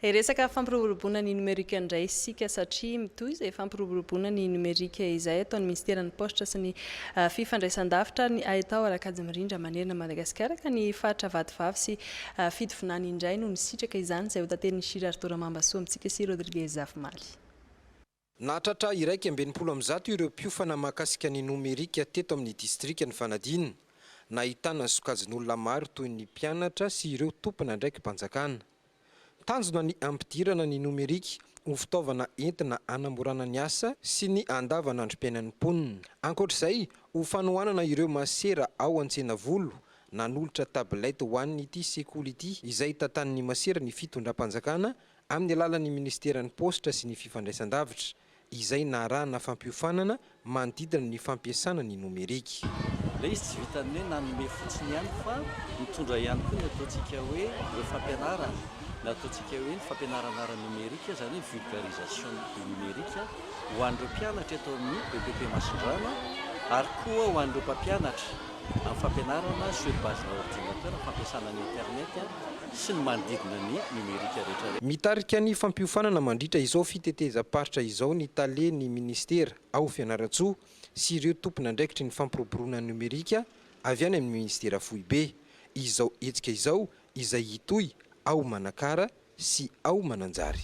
Resaka fampiroboroboana ny nomerika indray isika, satria mitohy izay fampiroboroboana ny nomerika izay ataon'ny ministeran'ny Paositra sy ny Fifandraisan-davitra ny haitao ara-kajy mirindra manerana Madagasikara, ka ny faritra Vatovavy sy Fitovinany indray no nisitraka izany, izay ho taterin'i Girard Ramambasoa amintsika sy Rodriguez Zafimaly. Nahatratra 161 ireo mpiofana mahakasika ny nomerika teto amin'ny distrikan'i Vanadina. Nahitana sokajin'olona maro toy ny mpianatra sy ireo tompon'andraiki-panjakana. Tanjona ny hampidirana ny nomerika ho fitaovana entina hanamorana ny asa sy ny andavanandrom-piainan'ny mponina. Ankoatra izay, ho fanohanana ireo masera ao Antsenavolo, nanolotra tablette ho an'ity sekoly ity izay tantanin'ny masera ny fitondram-panjakana amin'ny alalan'ny minisiteran'ny Paositra sy ny Fifandraisandavitra, izay naharahana fampiofanana manodidina ny fampiasana ny nomerika. Ilay izy tsy vitan'ny hoe nanome fotsiny ihany fa nitondra ihany koa ny ataontsika hoe ireo fampianarana, na ataontsika hoe ny fampianarana ara-nomerika, izany hoe vulgarisation du numérique ho an'ireo mpianatra eto amin'ny EPP Masindrano ary koa ho an'ireo mpampianatra amin'ny fampianarana sur base-na ordinateur, fampiasana ny internet sy ny manodidina ny nomerika rehetra rehetra. Mitarika ny fampiofanana mandritra izao fitetezam-paritra izao ny tale ny minisitera ao Fianarantsoa sy ireo tompon'andraikitry ny fampiroboroana nomerika avy any amin'ny minisitera foibe. Izao hetsika izao izay hitohy ao Manakara sy ao Mananjary.